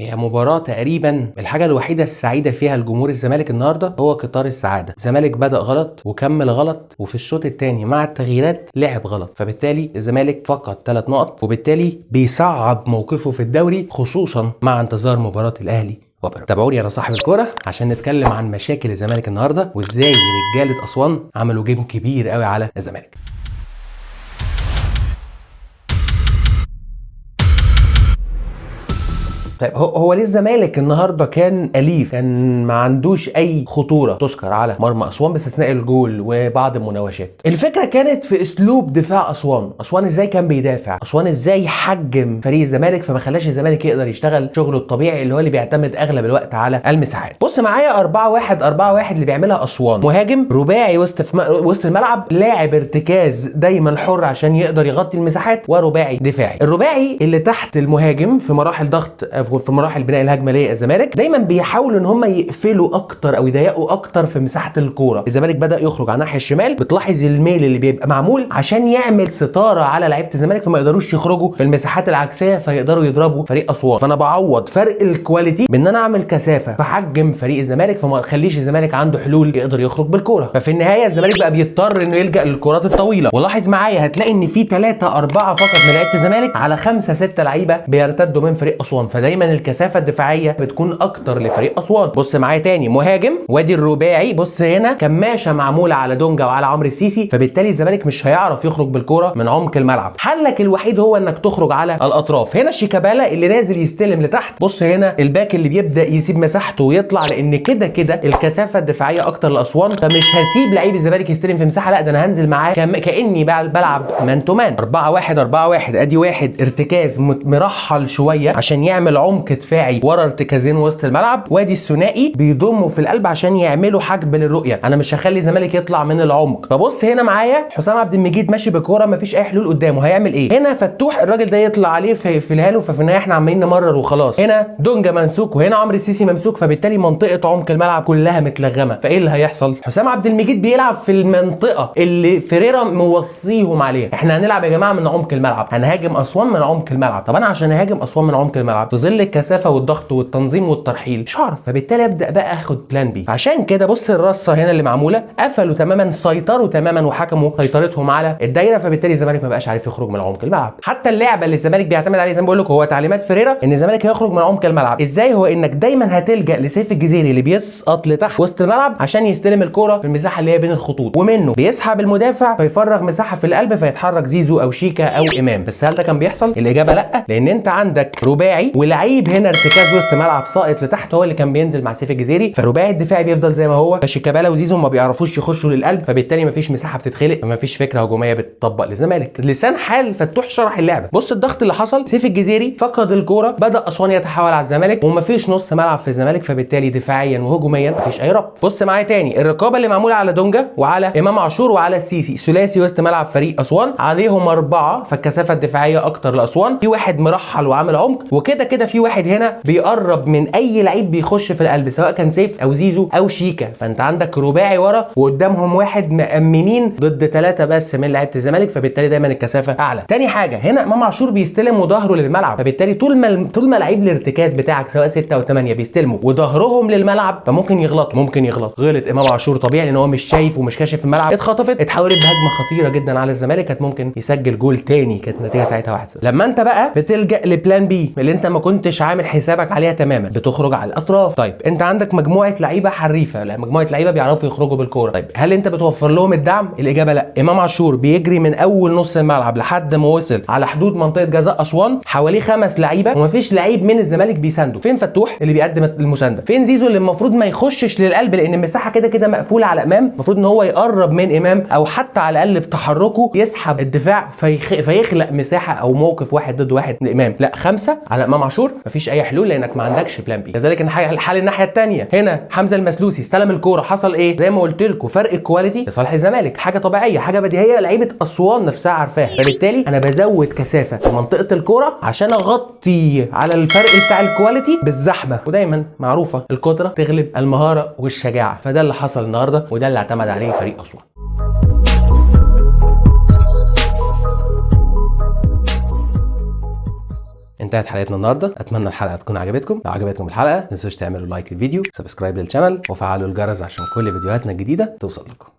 هي مباراة تقريبا الحاجة الوحيدة السعيدة فيها لجمهور الزمالك النهاردة هو قطار السعادة. الزمالك بدأ غلط وكمل غلط، وفي الشوط الثاني مع التغييرات لعب غلط، فبالتالي الزمالك فقد 3 نقط، وبالتالي بيصعب موقفه في الدوري، خصوصا مع انتظار مباراة الأهلي وبيراميدز. تابعوني انا صاحب الكورة عشان نتكلم عن مشاكل الزمالك النهارده وازاي رجالة أسوان عملوا جيم كبير قوي على الزمالك. طيب هو ليه الزمالك النهارده كان اليف، كان ما عندوش اي خطورة تذكر على مرمى اسوان باستثناء الجول وبعض المناوشات؟ الفكرة كانت في اسلوب دفاع اسوان، اسوان ازاي كان بيدافع، اسوان ازاي حجم فريق الزمالك فما خلاش الزمالك يقدر يشتغل شغله الطبيعي اللي هو اللي بيعتمد اغلب الوقت على المساحات. بص معايا 4-1-4-1 اللي بيعملها اسوان، مهاجم رباعي وسط الملعب، لاعب ارتكاز دايما حر عشان يقدر يغطي المساحات، ورباعي دفاعي. الرباعي اللي تحت المهاجم في مراحل ضغط، في مراحل بناء الهجمة للزمالك، دايما بيحاولوا ان هم يقفلوا اكتر او يضيقوا اكتر في مساحة الكورة. الزمالك بدا يخرج على الناحية الشمال، بتلاحظ الميل اللي بيبقى معمول عشان يعمل ستارة على لعيبة الزمالك فما يقدروش يخرجوا في المساحات العكسيه فيقدروا يضربوا فريق اسوان. فانا بعوض فرق ال quality بان انا اعمل كثافة فحجم فريق الزمالك فما اخليش الزمالك عنده حلول يقدر يخرج بالكورة. ففي النهاية الزمالك بقى بيضطر انه يلجا للكرات الطويلة. ولاحظ معايا هتلاقي ان في 3 4 فقط من لعيبة الزمالك على 5 6 لعيبة بيرتدوا من فريق اسوان، فدايما الكثافة الدفاعية بتكون اكتر لفريق اسوان. بص معايا تاني، مهاجم وادي الرباعي، بص هنا كماشه معمولة على دونجا وعلى عمرو السيسي، فبالتالي الزمالك مش هيعرف يخرج بالكورة من عمق الملعب. حلك الوحيد هو انك تخرج على الاطراف. هنا شيكابالا اللي نازل يستلم لتحت، بص هنا الباك اللي بيبدا يسيب مساحته ويطلع، لان كده كده الكثافة الدفاعية اكتر لاسوان، فمش هسيب لعيب الزمالك يستلم في مساحة، لا ده انا هنزل معاه كاني بلعب man to man. 4-1-4-1، ادي واحد ارتكاز مرحل شوية عشان يعمل عمق دفاعي ورا ارتكازين وسط الملعب، وادي الثنائي بيضموا في القلب عشان يعملوا حجب للرؤية. انا مش هخلي الزمالك يطلع من العمق. فبص هنا معايا حسام عبد المجيد ماشي بكوره مفيش اي حلول قدامه، هيعمل ايه؟ هنا فتوح الراجل ده يطلع عليه فيقفلها له، ففي النهاية احنا عمالين نمرر وخلاص. هنا دونجا ممسوك وهنا عمرو السيسي ممسوك، فبالتالي منطقة عمق الملعب كلها متلغمه. فايه اللي هيحصل؟ حسام عبد المجيد بيلعب في المنطقة اللي فيريرا موصيهم عليها، احنا هنلعب يا جماعة من عمق الملعب، هنهاجم اسوان من عمق الملعب. طب انا عشان اهاجم اسوان من عمق الملعب في ظل الكثافة والضغط والتنظيم والترحيل مش هعرف، فبالتالي ابدا بقى اخد plan B. عشان كده بص الرصه هنا اللي معمولة، قفلوا تماما، سيطروا تماما وحكموا سيطرتهم على الدايرة، فبالتالي الزمالك ما بقاش عارف يخرج من عمق الملعب. حتى اللعبة اللي الزمالك بيعتمد عليها زي ما بقول لكم هو تعليمات فيريرا ان الزمالك هيخرج من عمق الملعب ازاي؟ هو انك دايما هتلجا لسيف الجزيري اللي بيسقط لتحت وسط الملعب عشان يستلم الكورة في المساحة اللي هي بين الخطوط، ومنه بيسحب المدافع فيفرغ مساحة في القلب فيتحرك زيزو او شيكا او امام. بس هل ده كان بيحصل؟ الاجابة لا، لان انت عندك رباعي ولعيب هنا ارتكاز وسط ملعب ساقط لتحت هو اللي كان بينزل مع سيف الجزيري، فالرباعي الدفاعي بيفضل زي ما هو، فشيكابالا وزيزو ما بيعرفوش يخشوا للقلب، فبالتالي مفيش مساحة بتتخلق، فمفيش فكرة هجومية بتطبق للزمالك. لسان حال فتوح شرح اللعبة. بص الضغط اللي حصل، سيف الجزيري فقد الكورة، بدا اسوان يتحول على الزمالك ومفيش نص ملعب في الزمالك، فبالتالي دفاعيا وهجوميا مفيش اي ربط. بص معايا تاني، الرقابة اللي معمولة على دونجا وعلى امام عاشور وعلى السيسي، ثلاثي وسط ملعب فريق اسوان عليهم 4، فالكثافه الدفاعية اكتر لاسوان، في واحد مرحل وعامل عمق، وكده كده في واحد هنا بيقرب من اي لعيب بيخش في القلب سواء كان سيف او زيزو او شيكا، فانت عندك رباعي ورا وقدامهم واحد مأمنين ضد 3 بس من لعيبة الزمالك، فبالتالي دايما الكثافة اعلى. تاني حاجة، هنا امام عاشور بيستلم وظهره للملعب، فبالتالي طول ما لعيب الارتكاز بتاعك سواء 6 او 8 بيستلموا وظهرهم للملعب فممكن يغلطوا، ممكن يغلط. غلط امام عاشور طبيعي لان هو مش شايف ومش كاشف الملعب، اتخطفت، اتحولت بهجمه خطيرة جدا على الزمالك، كانت ممكن يسجل جول تاني، كانت النتيجة ساعتها 1-0. لما انت بقى بتلجأ ل plan B اللي انت ما كنتش عامل حسابك عليها تماما، بتخرج على الاطراف. طيب انت عندك مجموعة لعيبة حريفه، لا مجموعة لعيبة بيعرفوا يخرجوا بالكورة، طيب هل انت بتوفر لهم الدعم؟ الاجابة لا. امام عاشور بيجري من اول نص الملعب لحد ما وصل على حدود منطقة جزاء اسوان، حواليه 5 لعيبة ومفيش لعيب من الزمالك بيسانده. فين فتوح اللي بيقدم المساندة؟ فين زيزو اللي المفروض ما يخشش للقلب لان المساحة كده كده مقفولة على امام، المفروض ان هو يقرب من امام او حتى على الاقل بتحركه يسحب الدفاع فيخلق مساحة او موقف 1 ضد 1 لامام. لا، 5 على امام عاشور، مفيش اي حلول لانك ما عندكش plan B. كذلك الحال الناحية الثانية، هنا حمزة المسلوسي استلم الكورة، حصل ايه؟ زي ما قلت لكم فرق ال quality لصالح الزمالك، حاجة طبيعية، حاجة بديهية، لعيبة اسوان نفسها عارفاها، فبالتالي انا بزود كثافة في منطقة الكورة عشان اغطي على الفرق بتاع ال quality بالزحمة. ودايما معروفة القدرة تغلب المهارة والشجاعة، فده اللي حصل النهارده وده اللي اعتمد عليه فريق اسوان. انت انتهت حلقتنا النهارده. اتمنى الحلقة تكون عجبتكم. لو عجبتكم الحلقة ما تنسوش تعملوا like للفيديو، subscribe لل channel، وفعلوا الجرس عشان كل فيديوهاتنا الجديدة توصل لكم.